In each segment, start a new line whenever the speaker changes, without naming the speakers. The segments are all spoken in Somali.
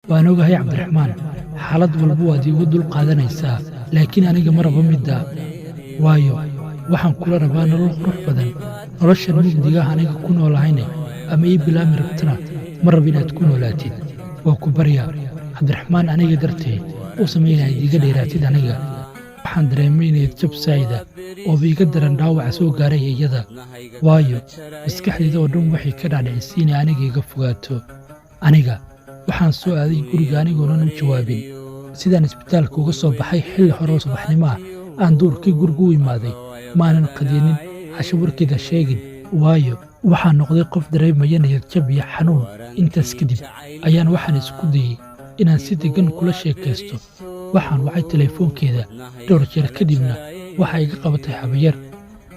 Waan ogahay Cabdiraxmaan, xaalad walba waad iigu dul qaadanaysaa, laakiin aniga ma rabo middaa, waayo waxaan kula rabaa nolol qurux badan. Noloshan mugdigaah aniga ku noolahayne ama ii bilaami rabtana ma rabo inaad ku noolaatid. Waa ku baryaa Cabdiraxmaan, aniga dartee u samey inaad iiga dheeraatid. Aniga waxaan dareemay niyad jab saa'ida ooba iga daran dhaawaca soo gaaray iyada, waayo maskaxdeeda oo dhan waxay ka dhaadhicisay inay aniga iga fogaato. Aniga waxaan soo aaday guriga anigoonan u jawaabin. Sidaan isbitaalka uga soo baxay xilli hore oo subaxnimo ah aan duurkii guriga u imaaday, maanan qadinin, casho warkeeda sheegin, waayo waxaan noqday qof dareemaya niyad jab iyo xanuun. Intaas kadib ayaan waxaan isku dayey inaan si deggan kula sheekaysto. Waxaan wacay teleefoonkeeda dhowr jeer, kadibna waxaa iga qabatay habayar.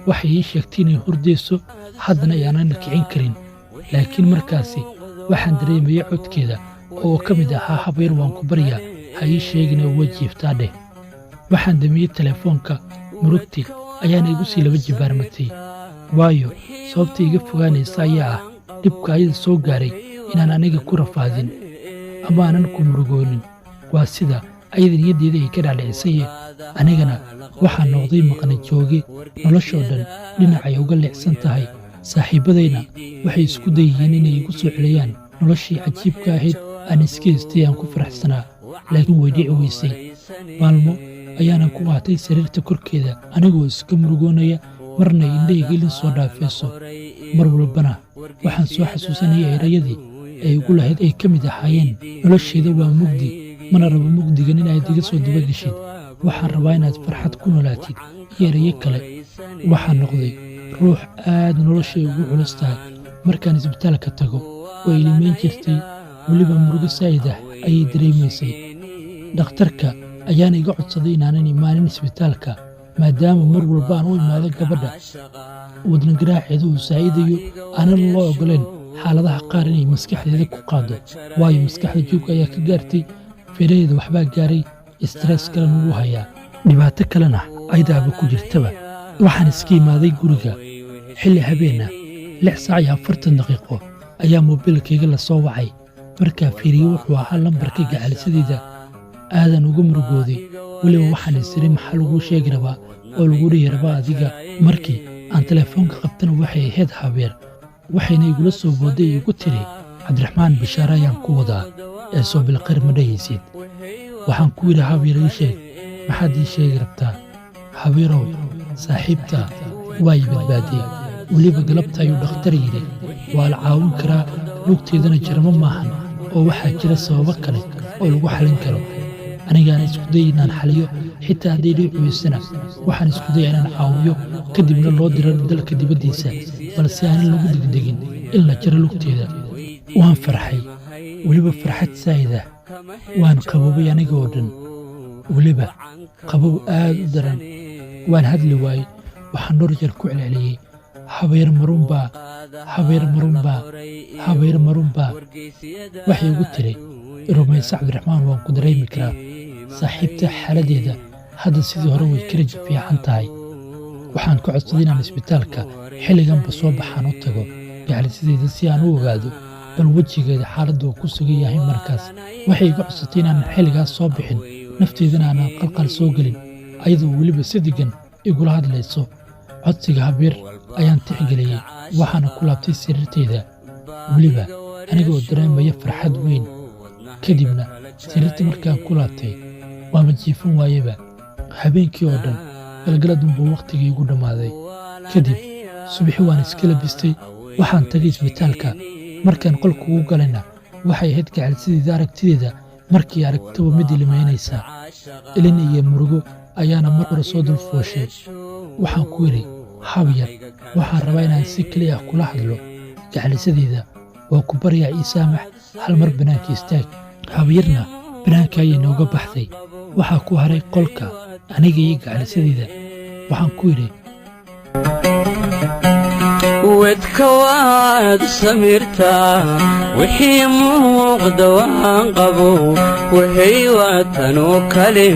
Waxay ii sheegtay inay hurdayso haddana aanan kicin karin, laakiin markaasi waxaan dareemayay codkeeda oo ka mid ahaa: "Habayar, waan ku baryaa, ha ii sheegina, way jiiftaa dheh." Waxaan damiyey teleefoonka. Murugti ayaana igu sii laba jibaarmatay, waayo sababta iga fogaanaysa ayaa ah dhibka ayada soo gaaray inaan aniga ku rafaadin ama aanan ku murugoonin. Waa sida ayada niyaddeeda ay ka dhaadhicisaye. Anigana waxaan noqday maqna jooge, noloshoo dhan dhinacay uga leecsan tahay. Saaxiibbadayna waxay isku dayayeen inay igu soo celiyaan noloshii cajiibka ahayd aan iska haystay, aan ku faraxsanaa, laakiin way dhici weysay. Maalmo ayaanan ku qaatay sariirta korkeeda anigoo iska murugoonaya, marna indhahayga ilin soo dhaafayso. Mar walbana waxaan soo xasuusanaya erayadii ay ugu lahayd, ay ka mid ahaayeen: "Nolosheeda waa mugdi, mana rabo mugdigan inaad iga soo dabageshid. Waxaan rabaa inaad farxad ku noolaatid," iyo erayo kale. Waxaan noqday ruux aad noloshay ugu culus tahay. Markaan isbitaalka tago way ilimayn jirtay, weliba murugo saa'id ah ayay dareemaysay. Dhakhtarka ayaana iga codsaday inaanan imaanin isbitaalka, maadaama mar walba aan u imaado gabadha wadna garaaceeda uu saa'idayo, aanan loo oggolayn xaaladaha qaar inay maskaxdeeda ku qaado, waayo maskaxda joogka ayaa ka gaartay, feeraheeda waxbaa gaaray, stress kalena wuu hayaa, dhibaato kalena ayadaaba ku jirtaba. Waxaan iska imaaday guriga xilli habeenna, 6 saac iyo 40 daqiiqo ayaa moobilkayga la soo wacay. Markaa fiiriyey, wuxuu ahaa lambarka gacalisadeyda. Aadan uga murugooday, weliba waxaan isiri: "Maxaa laguu sheegi rabaa oo lagu dhihi rabaa adiga?" Markii aan teleefoonka qabtana, waxay ahayd habeer, waxayna igula soo booday igu tiri: "Cabdiraxmaan, bishaare ayaan ku wadaa ee soo bilqayr ma dhahaysid?" Waxaan ku yidhi: "Habeer, ii sheeg, maxaad ii sheegi rabtaa?" "Habeerow, saaxiibta waa i badbaadiyey, weliba galabta ayuu dhakhtar yidhi waa la caawin karaa, lugteedana jarmo maahan oo waxaa jira sababo kale oo lagu xalin karo. Anigaana isku day inaan xaliyo, xitaa hadday dhici weysana waxaan isku daya inaan caawiyo, kadibna loo diro dalka dibaddiisa, balse aanan lagu degdegin in la jaro lugteeda." Waan farxay, weliba farxad saa'id ah. Waan qaboobay aniga oo dhan, weliba qabow aad u daran. Waan hadli waayey. Waxaan dhowr jeer ku celceliyey: "Habeer, marunbaa? Habeer, marunbaa? Habeer, marunbaa?" Waxay igu tiri: "Rumayso Cabdiraxmaan, waan ku dareemi karaa. Saaxiibta xaaladdeeda hadda sidii hore way ka rajo fiican tahay." Waxaan ka codsaday inaan isbitaalka xilliganba soo baxaan u tago gacalisadeyda si aan u ogaado bal wejigeeda xaaladda uu ku sugan yahay markaas. Waxay iga codsatay inaanan xilligaas soo bixin, nafteedana aanan qalqal soo gelin, ayadoo weliba si deggan igula hadlayso. Codsiga habeer ayaan tixgeliyey, waxaana ku laabtay sariirtayda, weliba anigoo dareemaya farxad weyn. Kadibna sariirta markaan ku laabtay, waama jiifan waayeba habeenkii oo dhan. Galgaladunbuu wakhtigii igu dhammaaday. Kadib subaxi waan iska labistay, waxaan tagay isbitaalka. Markaan qolka ugu galayna, waxay ahayd gacalsideeda aragtideeda markii aragtaba mid ilimaynaysa. Ilin iyo murugo ayaana mar hore soo dul fooshay. Waxaan ku idhi: "Habyar, waxaan rabaa inaan si keliya ah kula hadlo gacalisadeyda. Waa ku baryaa, ii saamax, hal mar bannaanka istaag." Habyarna bannaanka ayay nooga baxday. Waxaa ku haray qolka aniga iyo gacalisadeyda. Waxaan ku idhi:
Wedka waad samirtaa, wixii muuqda waan qabo, wahay waatanoo kale.